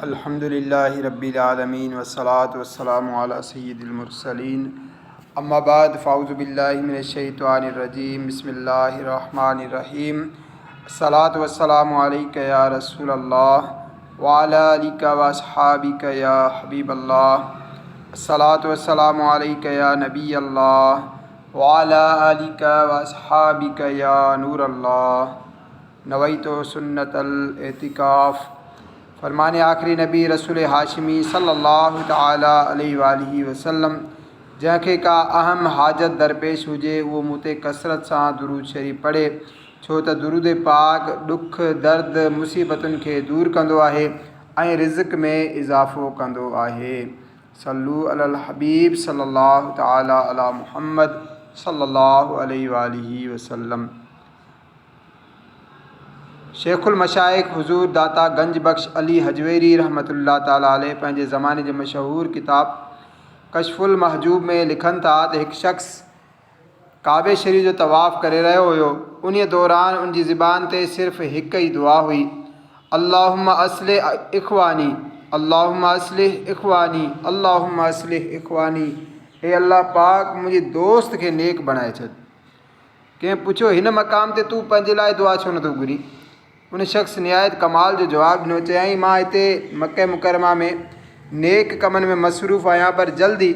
الحمد لله رب العالمين والصلاة والسلام على سيد المرسلين اما بعد فاعوذ بالله من الشيطان الرجيم بسم الله الرحمن الرحيم الصلاة والسلام عليك يا رسول الله وعلى آلك واصحابك يا حبيب الله الصلاة والسلام عليك يا نبي الله وعلى آلك واصحابك يا نور الله نويت سنة الاعتڪاف فرمان آخري نبي رسول هاشمي صلي الله تعالٰي عليه واٰله وسلم جنهن کي ڪا اهم حاجت درپيش هجي اهو مون تي ڪثرت سان درود شريف پڙهي ڇو ته درود پاڪ ڏک درد مصيبتن کي دور ڪندو آهي ۽ رزق ۾ اضافو ڪندو آهي صلو علی الحبيب صلي الله تعالٰي علي محمد صلي الله عليه واٰله وسلم. شيخ المشائخ حضور داتا گنج بخش علي هجويري رحمة الله تعالٰي عليه پنهنجي زماني جي مشهور ڪتاب ڪشف المحجوب ۾ لکن ٿا ته هڪ شخص ڪعبي شريف جو طواف ڪري رهيو هيو انهي دوران ان جي زبان تي صرف هڪ ئي دعا هئي اللهم اصلح اخواني اللهم اصلح اخواني اللهم اصلح اخواني اي الله پاڪ منهنجي دوست کي نيڪ بڻائي ڇڏ. ڪنهن پڇيو، هن مقام تي تون پنهنجي لاء دعا ڇو نٿو گهرين؟ ان شخص نهايت ڪمال جو جواب ڏنو، چيائين، مان هتي مڪه مڪرمه ۾ نيڪ ڪمن ۾ مصروف آهيان پر جلد ئي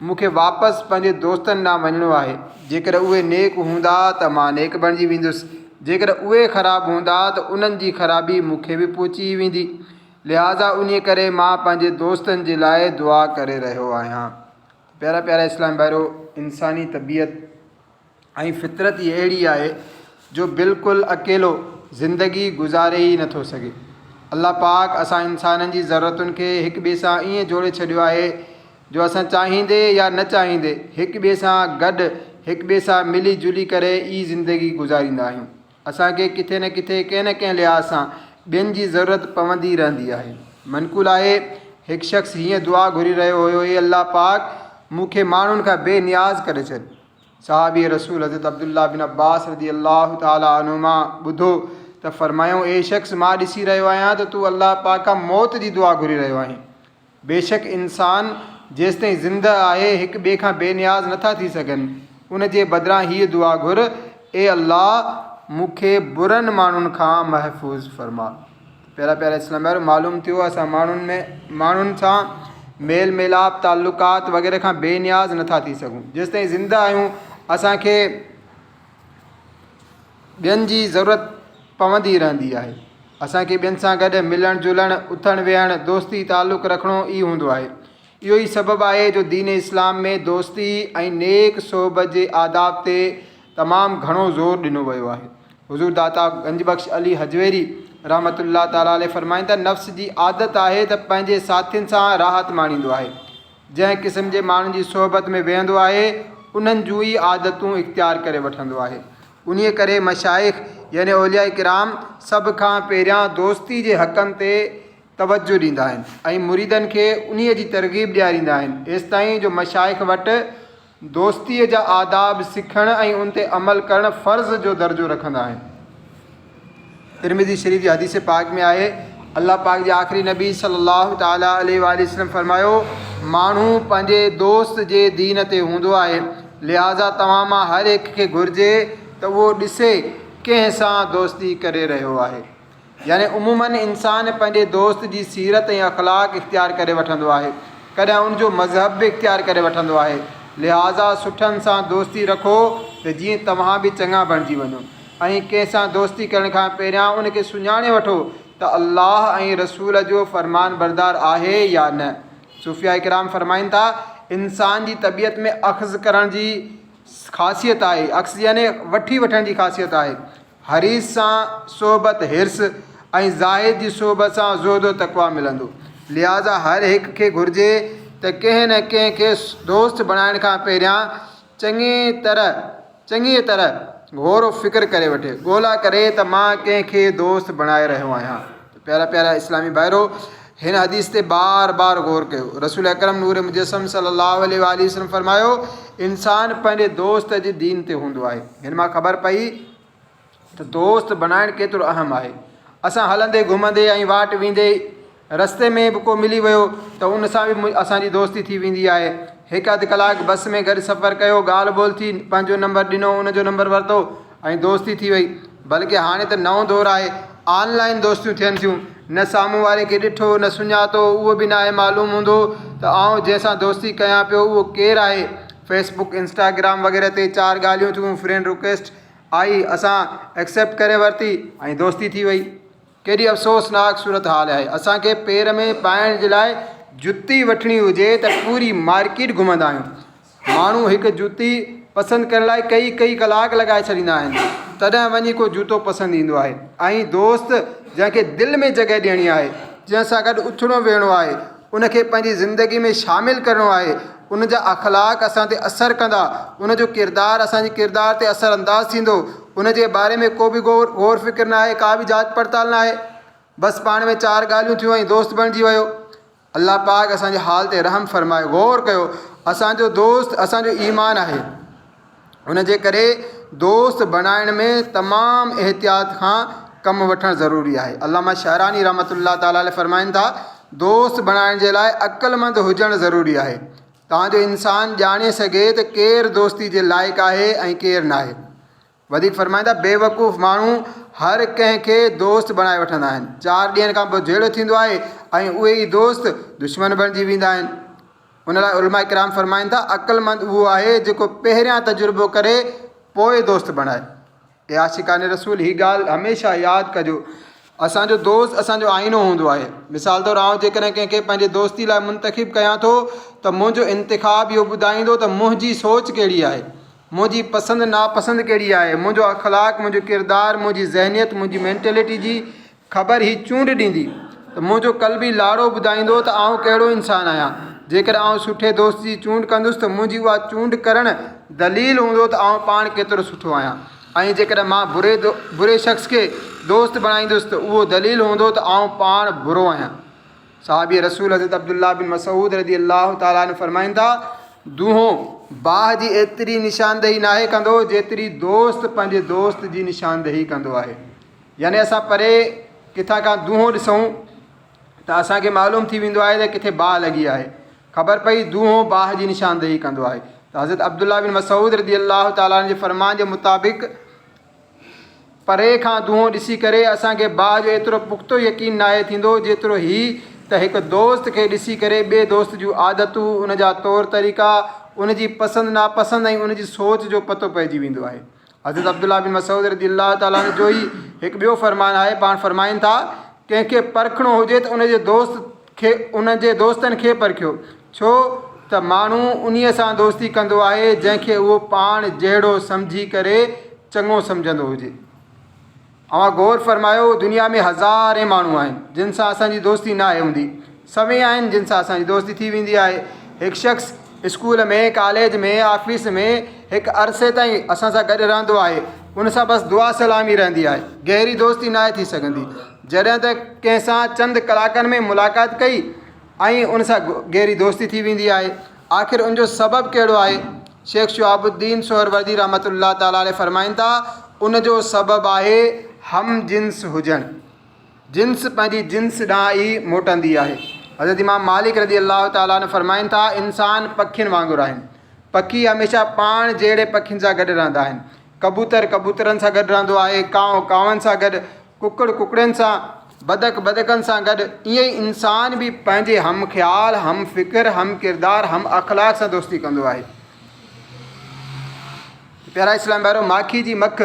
مون کي واپس پنهنجي دوستن ڏانهن وڃڻو آهي، جيڪڏهن اهي نيڪ هوندا ته مان نيڪ بڻجي ويندس، جيڪڏهن اهي خراب هوندا ته انهن جي خرابي مون کي به پهچي ئي ويندي، لهٰذا انهيء ڪري مان پنهنجي دوستن جي لاء دعا ڪري رهيو آهيان. پيارا پيارا اسلامي ڀائرو! انساني طبيعت ۽ فطرت ئي اهڙي آهي جو بلڪل اڪيلو زندگي گذاري ئي نٿو سگهي. الله پاڪ اسان انسانن جي ضرورتن کي هڪ ٻئي سان ائين جوڙي ڇڏيو آهي جو اسان چاهيندي يا نه چاهيندي هڪ ٻئي سان گڏ هڪ ٻئي سان ملي جلي ڪري ئي زندگي گذاريندا آهيون. اسان کي ڪٿي نه ڪٿي ڪنهن نه ڪنهن لحاظ سان ٻين جي ضرورت پوندي رهندي آهي. منقول آهي، هڪ شخص هيئن دعا گهري رهيو هيو اي الله پاڪ! مون کي ماڻهن کان بي نياز ڪري ڇڏ. صحابي رسول حضرت عبدالله بن عباس رضي الله تعالٰي عنهما ٻڌو ته فرمايائون اي شخص! مان ڏسي رهيو آهيان ته تون الله پاڪ کان موت جي دعا گهري رهيو آهين. بيشڪ انسان جيستائين زنده آهي هڪ ٻئي کان بي نياز نٿا ٿي سگهن، ان جي بدران هيء دعا گهر، اي الله! مون کي برن ماڻهن کان محفوظ فرما. پيارا پيارا اسلام ڀائرو! معلوم ٿيو اسان ماڻهن ۾ ماڻهن سان ميل ميلاپ، تعلقات وغيره کان بي نياز نٿا ٿي سگهون، جيستائين زنده آهيون اسان کي ٻين جي ضرورت پوندي رهندي آهي. اسان کي ٻين سان گڏ ملڻ جلڻ، اٿڻ ويهڻ، دوستي تعلق رکڻو ئي هوندو آهي. اهو ئي سبب آهي جو دين اسلام ۾ دوستي ۽ نيڪ صحبت جي آداب تي تمام گهڻو زور ڏنو ويو آهي. حضور داتا گنج بخش علي هجويري رحمة الله تعالٰي عليه فرمائن ٿا، نفس جي عادت آهي ته پنهنجي ساٿين سان راحت ماڻيندو آهي. جنهن قسم جي ماڻهن جي صحبت ۾ ويهندو آهي، انهن جون ئي عادتون اختيار ڪري وٺندو آهي. انهيء ڪري مشائخ يعني اولياء ڪرام سڀ کان پهريان دوستي جي حقن تي توجه ڏيندا آهن ۽ مريدن کي انهيء جي ترغيب ڏياريندا آهن، ايستائين جو مشائخ وٽ دوستيء جا آداب سکڻ ۽ ان تي عمل ڪرڻ فرض جو درجو رکندا آهن. ترمذي شريف جي حديث پاڪ ۾ آهي، الله پاڪ جي آخري نبي صلّي الله تعالٰي عليه واٰله وسلّم فرمايو، ماڻهو پنهنجي دوست جي دين تي هوندو آهي، لهٰذا توهان مان هر هڪ کي گهرجي ته اهو ڏسي ڪنهن سان دوستي ڪري رهيو آهي. يعني عموماً انسان پنهنجي دوست جي سيرت ۽ اخلاق اختيار ڪري وٺندو آهي، ڪڏهن ان جو مذهب به اختيار ڪري وٺندو آهي، لهٰذا سٺن سان دوستي رکو ته جيئن توهان به چڱا بڻجي وڃو ۽ ڪنهن سان دوستي ڪرڻ کان پهريان ان کي سڃاڻي وٺو ته الله ۽ رسول جو فرمانبردار آهي يا نه. صوفياء ڪرام فرمائن ٿا، انسان جي طبيعت ۾ اخذ ڪرڻ جي خاصيت آهي، اخذ يعني وٺي وٺڻ جي خاصيت آهي، حريص سان صحبت حرص ۽ زاهد جي صحبت سان زهد و تقويٰ ملندو. لهٰذا هر هڪ کي گهرجي ته ڪنهن نه ڪنهن کي دوست بڻائڻ کان پهريان چڱي طرح چڱيء طرح غور و فڪر ڪري وٺي، ڳولا ڪري ته مان ڪنهن کي دوست بڻائي رهيو آهيان. پيارا پيارا اسلامي ڀائرو! هن حديث تي بار بار غور ڪيو. رسول اڪرم نور مجسم صلي الله عليه واٰله وسلم فرمايو، انسان پنهنجي دوست جي دين تي هوندو آهي. هن مان خبر پئي ته دوست بڻائڻ ڪيترو اهم آهي. اسان هلندي گهمندي ۽ واٽ ويندي رستي ۾ به ڪو ملي ويو ته ان سان به اسان جي دوستي ٿي ويندي آهي. هڪ اڌ ڪلاڪ بس ۾ گڏ سفر ڪيو، ڳالهه ٻولهه ٿي، پنهنجو نمبر ڏنو، ان جو نمبر ورتو ۽ دوستي ٿي وئي. بلڪه هاڻي ته نئون دور آهي، آن لائين دوستيون ٿين ٿيون. نه سامهون واري کي ڏٺو، نه سڃاتو، اهو به ناهي معلوم هوندو ته آئون جنهن سان دوستي ڪيان پيو اهو ڪير آهي. فيس بڪ، انسٽاگرام وغيره تي چار ڳالهيون ٿيون، فرينڊ رڪويسٽ آئي، اسان ايڪسيپٽ ڪري ورتي ۽ دوستي ٿي وئي. ڪيڏي افسوسناڪ صورتحال آهي. اسان کي پير ۾ پائڻ جي لاء جتي وٺڻي هجي ته پوري مارڪيٽ گهمندا آهيون. ماڻهو هڪ جتي پسند ڪرڻ لاء ڪئي ڪئي ڪلاڪ لڳائي ڇڏيندا آهن تڏهن وڃي ڪو جوتو پسند ايندو آهي ۽ دوست جنهن کي دل ۾ جڳهه ڏيڻي آهي جنهن سان گڏ اٿڻو ويهڻو آهي ان کي پنهنجي زندگي ۾ شامل ڪرڻو آهي ان جا اخلاق اسان تي اثر ڪندا ان جو ڪردار اسان جي ڪردار تي اثر انداز ٿيندو ان جي باري ۾ ڪو به غور غور فڪر ناهي ڪا به جاچ پڙتال ناهي بس پاڻ ۾ چار ڳالهيون ٿيون ۽ دوست بڻجي ويو الله پاڪ اسان جي حال تي رحم فرمائي غور ڪيو اسان جو دوست اسان جو ايمان آهي ان جي ڪري دوست بڻائڻ ۾ تمام احتياط کان ڪم وٺڻ ضروري آهي علامه شعراني رحمت الله تعالٰي عليه فرمائن ٿا دوست بڻائڻ جي لاء عقلمند هجڻ ضروري آهي تان جو انسان ڄاڻي سگهي ته ڪير دوستي جي لائق آهي ۽ ڪير ناهي وڌيڪ فرمائن ٿا، بيوقوف ماڻهو هر ڪنهن کي دوست بڻائي وٺندا آهن. چار ڏينهن کان پوء جهيڙو ٿيندو آهي ۽ اهي ئي دوست دشمن بڻجي ويندا آهن. ان لاء علماء ڪرام فرمائن ٿا، عقلمند اهو آهي جيڪو پهريان تجربو ڪري پوء دوست بڻائي. اي عاشقان رسول! هي ڳالهه هميشه ياد ڪجو، اسان جو دوست اسان جو آئينو هوندو آهي. مثال طور آئون جيڪڏهن ڪنهن کي پنهنجي دوستي لاء منتخب ڪيان ٿو ته منهنجو انتخاب اهو ٻڌائيندو ته منهنجي سوچ ڪهڙي آهي. منهنجي پسند ناپسند ڪهڙي آهي، منهنجو اخلاق، منهنجو ڪردار، منهنجي ذهنيت، منهنجي مينٽلٽي جي خبر هي چونڊ ڏيندي ته منهنجو قلبي لاڙو ٻڌائيندو ته آئون ڪهڙو انسان آهيان. جيڪڏهن آئون سٺي دوست جي چونڊ ڪندس ته منهنجي اها چونڊ ڪرڻ دليل هوندو ته آئون پاڻ ڪيترو سٺو آهيان ۽ جيڪڏهن مان بري بري شخص کي دوست بڻائيندس ته اهو دليل هوندو ته آئون پاڻ برو آهيان. صحابي رسول حضرت عبدالله بن مسعود رضي الله تعالٰي عنه فرمائن ٿا، دونهون باهه جي ايتري نشاندهي ناهي ڪندو جيتري دوست پنهنجي دوست جي نشاندهي ڪندو آهي. يعني اسان پري ڪٿان کان دونهون ڏسون ته اسان کي معلوم ٿي ويندو آهي ته ڪٿي باهه لڳي آهي. خبر پئي دونهون باهه جي نشاندهي ڪندو آهي ته حضرت عبدالله بن مسعود رضي الله تعالٰي عنه جي فرمان جي مطابق پري کان دونهون ڏسي ڪري اسان کي باهه جو ايترو پختو يقين ناهي ٿيندو جيترو هي ته هڪ دوست کي ڏسي ڪري ٻئي دوست جون عادتون، ان جا طور طريقا، ان جي پسند ناپسند ۽ ان جي سوچ جو پتو پئجي ويندو آهي. حضرت عبدالله بن مسعود رضي الله تعالٰي عنه جو ئي هڪ ٻيو فرمان آهي، پاڻ فرمائن ٿا، ڪنهن کي پرکڻو هجي ته ان جي دوست کي ان جي دوستن کي پرکيو، ڇو ته ماڻهو انهيء سان دوستي ڪندو آهي جنهن کي اهو پاڻ جهڙو سمجهي ڪري چڱو سمجهندو هجي. اوهان غور فرمايو دنيا ۾ هزارين ماڻهو آهن جن سان اسان جي دوستي ناهي هوندي. سوين آهن جن سان اسان جي دوستي ٿي ويندي آهي. هڪ شخص اسڪول ۾، ڪاليج ۾، آفيس ۾ هڪ عرصي تائين اسان سان گڏ رهندو آهي. ان سان بس دعا سلام ئي رهندي آهي. گهري دوستي ناهي ٿي سگهندي. جڏهن ته ڪنهن سان چند ڪلاڪن ۾ ملاقات ڪئي ۽ ان سان گهري دوستي ٿي ويندي آهي. آخر ان جو سبب ڪهڙو آهي؟ شيخ شهاب الدين سهروردي رحمة الله تعالٰي عليه فرمائن ٿا، ان جو سبب آهي هم جنس هجڻ. جنس پنهنجي جنس ڏانهن ئي موٽندي آهي. حضرت امام مالڪ رضي الله تعالٰي عنه فرمائن ٿا، انسان پکين وانگر آهن. پکي هميشه پاڻ جهڙي پکين سان گڏ رهندا آهن. ڪبوتر ڪبوترن سان گڏ رهندو آهي، ڪانء ڪانون سان گڏ، ڪڪڙ ڪڪڙين سان، بدڪ بدڪن سان گڏ، ائين ئي انسان به پنهنجي هم خيال، هم فڪر، هم ڪردار، هم اخلاق سان دوستي ڪندو آهي. پيارا اسلام ڀائرو! ماکي جي مک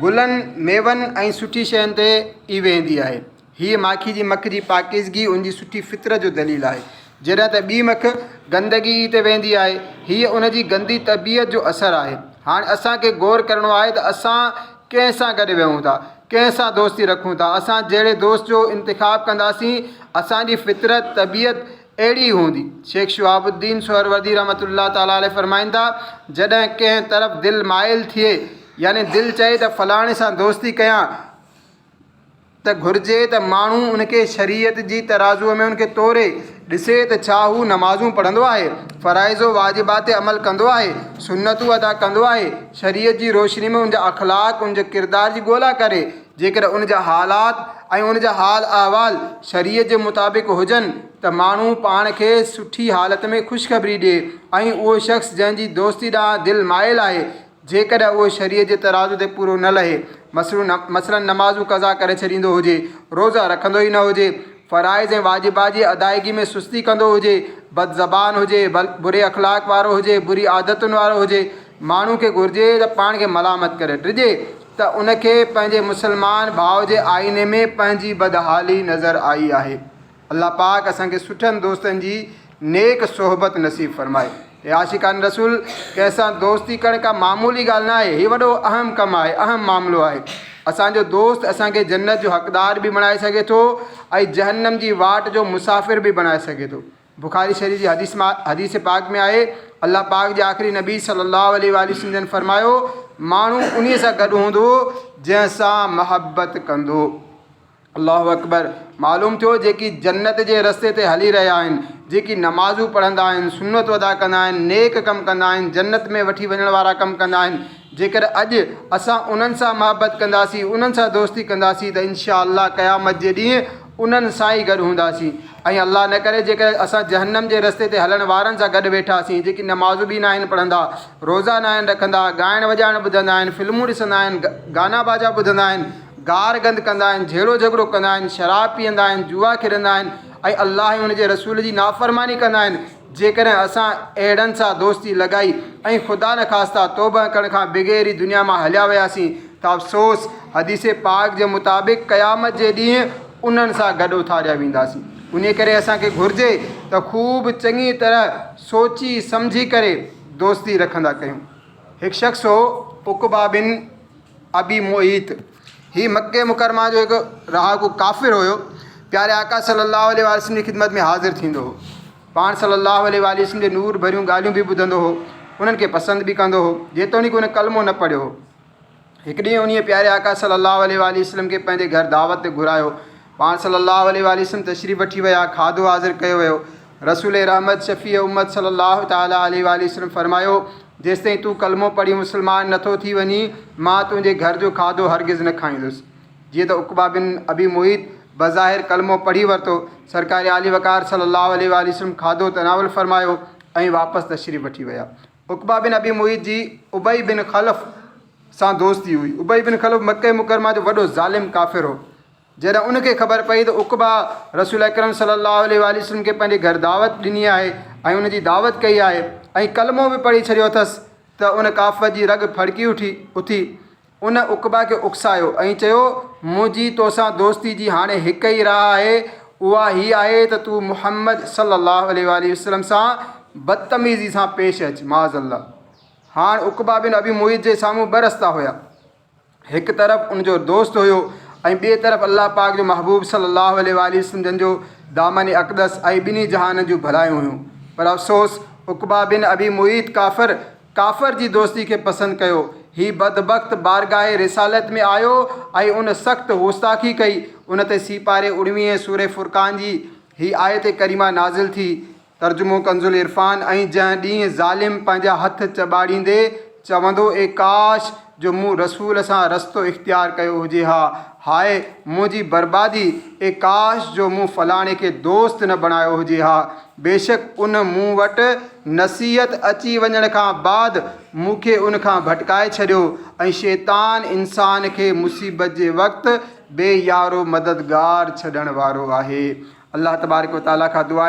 گلن، ميون ۽ سٺي شين تي ئي ويهندي آهي. هيء ماکي جي مک جي پاڪيزگي ان جي سٺي فطرت جو دليل آهي. جڏهن ته ٻي مک گندگي ئي تي ويهندي آهي. هيء ان جي گندي طبيعت جو اثر آهي. هاڻ اسان کي غور ڪرڻو آهي ته اسان ڪنهن سان گڏ ويهون ٿا؟ ڪنهن سان دوستي رکون ٿا؟ اسان جهڙي دوست جو انتخاب ڪنداسين، اسان جي فطرت، طبيعت، اهڙي ئي هوندي. شيخ شهاب الدين سهروردي رحمة الله تعالٰي عليه فرمائن ٿا، جڏهن ڪنهن طرف دل مائل ٿئي، يعني دل چئي ته فلاڻي سان دوستي ڪيان، ته گهرجي ته ماڻهو ان کي شريعت جي ترازوء ۾ ان کي توري ڏسي ته ڇا هو نمازون پڙهندو آهي، فرائض و واجبات تي عمل ڪندو آهي، سنتون ادا ڪندو آهي، شريعت جي روشني ۾ ان جا اخلاق، ان جي ڪردار جي ڳولا ڪري، جيڪڏهن ان جا حالات ۽ ان جا حال احوال شريعت جي مطابق هجن ته ماڻهو پاڻ کي سٺي حالت ۾ خوشخبري ڏئي ۽ اهو شخص جنهن جي دوستي ڏانهن دل مائل آهي جيڪڏهن اهو شريعت جي ترازو تي پورو نه لهي مثلاً نمازون قضا ڪري ڇڏيندو هجي، روزا رکندو ئي نه هجي، فرائض ۽ واجبات جي ادائگي ۾ سستي ڪندو هجي، بدزبان هجي، بري اخلاق وارو هجي، بري عادتن وارو هجي، ماڻهو کي گهرجي ته پاڻ کي ملامت ڪري، ڊڄي ته ان کي پنهنجي مسلمان ڀاء جي آئيني ۾ پنهنجي بدحالي نظر آئي آهي. الله پاڪ اسان کي سٺن دوستن جي نيڪ صحبت نصيب فرمائي. اي عاشقان رسول! ڪنهن سان دوستي ڪرڻ ڪا معمولي ڳالهه نه آهي، هي وڏو اهم ڪم آهي، اهم معاملو آهي. اسان جو دوست اسان کي جنت جو حقدار به بڻائي سگهي ٿو ۽ جهنم جي واٽ جو مسافر به بڻائي سگهي ٿو. بخاري شريف جي حديث حديث پاڪ ۾ آهي، الله پاڪ جي آخري نبي صلي الله عليه واٰله وسلم جن فرمايو، ماڻهو انهي سان گڏ هوندو جنهن سان محبت ڪندو. الله اڪبر! معلوم ٿيو جيڪي جنت جي رستي تي هلي رهيا آهن، جيڪي نمازون پڙهندا آهن، سنتون ادا ڪندا آهن، نيڪ ڪم ڪندا آهن، جنت ۾ وٺي وڃڻ وارا ڪم ڪندا آهن، جيڪڏهن اڄ اسان انهن سان محبت ڪنداسين، انهن سان دوستي ڪنداسين ته انشاء الله قيامت جي ڏينهن انهن سان ئي گڏ هونداسين ۽ الله نه ڪري جيڪڏهن اسان جهنم جي رستي تي هلڻ وارن سان گڏ ويٺاسين، جيڪي نمازون به ناهن پڙهندا، روزا ناهن رکندا، ڳائڻ وڄائڻ ٻڌندا آهن، فلمون ڏسندا آهن، گانا باجا ٻڌندا آهن، گار گند ڪندا آهن، جهيڙو جهڳڙو ڪندا آهن، شراب پيئندا آهن، جوا کيڏندا آهن ۽ الله ۽ ان جي رسول جي نافرماني ڪندا آهن، جيڪڏهن اسان اهڙن سان دوستي لڳائي ۽ خدا نخواسته توبه ڪرڻ کان بغير ئي دنيا مان هليا وياسين ته افسوس! حديث پاڪ جي مطابق قيامت جي ڏينهن انهن سان گڏ اٿاريا وينداسين. انهي ڪري اسان کي گهرجي ته خوب چڱي طرح سوچي سمجهي ڪري دوستي رکندا ڪيون. هڪ شخص هو عقبه بن ابي معيط، هي مڪه مڪرمه جو هڪ رهاڪو ڪافر هيو، پياري آقا صلي الله عليه واٰله وسلم جي خدمت ۾ حاضر ٿيندو هو. پاڻ صلي الله عليه واٰله وسلم جي نور ڀريون ڳالهيون به ٻڌندو هو، انهن کي پسند به ڪندو هو، جيتوڻيڪ هن ڪلمو نه پڙهيو هو. هڪ ڏينهن انهيء پياري آقا صلي الله عليه واٰله وسلم کي پنهنجي گهر دعوت تي گهرايو. پاڻ صلي الله عليه واٰله وسلم تشريف وٺي ويا، کاڌو حاضر ڪيو ويو. رسول رحمت شفيع امت صلي الله تعالٰي عليه واٰله وسلم فرمايو، جيستائين تون ڪلمو پڙهي مسلمان نٿو ٿي وڃين، مان تنهنجي گهر جو کاڌو هرگز نه کائيندس. جيئن ته عقبه بن ابي معيط بظاهر ڪلمو پڙهي ورتو، سرڪار عالي وقار صلي الله عليه واٰله وسلم کاڌو تناول فرمايو ۽ واپس تشريف وٺي ويا. عقبه بن ابي معيط جي ابي بن خلف سان دوستي هئي. ابي بن خلف مڪه مڪرمه جو وڏو ظالم ڪافر هو. جڏهن ان کي خبر پئي ته عقبه رسول اڪرم صلي الله عليه واٰله وسلم کي پنهنجي گهر دعوت ڏني آهي ۽ ان جي دعوت ڪئي آهي ۽ ڪلمو به پڙهي ڇڏيو اٿس ته ان ڪافر جي رڳ ڦڙڪي اٺي اٿي. ان عقبه کي اڪسايو ۽ چيو، منهنجي توسان دوستي جي هاڻي هڪ ئي راهه آهي، اها هي آهي ته تون محمد صلي الله عليه واٰله وسلم سان بدتميزي سان پيش اچ. معاذ الله! هاڻ عقبه بن ابي معيط جي سامهون ٻه رستا هيا. هڪ طرف ان جو دوست هيو ۽ ٻئي طرف الله پاڪ جو محبوب صلي الله عليه واٰله وسلم جن جو دامن اقدس ۽ ٻنهي جهانن جون ڀلايون هيون پر افسوس عقبه بن ابي معيط ڪافر ڪافر جي دوستي کي پسند ڪيو هي بدبخت بارگاهه رسالت ۾ آيو ۽ ان سخت گستاخي ڪئي ان تي سيپاري اڻويهين سوره فرقان جي هي آيت ڪريمه نازل ٿي ترجمو ڪنزالعرفان، ۽ جنهن ڏينهن ظالم پنهنجا هٿ چٻاڙيندي چوندو اي ڪاش جو مون رسول سان رستو اختيار ڪيو هجي ها، هاء منهنجي بربادي، اي ڪاش جو مون فلاڻي کي دوست نه بڻايو هجي ها، بيشڪ ان مون وٽ نصيحت اچي وڃڻ کان بعد مون کي ان کان ڀٽڪائي ڇڏيو ۽ شيطان انسان کي مصيبت جي وقت بي يارو مددگار ڇڏڻ وارو آهي. الله تبارڪ و تعاليٰ کان دعا.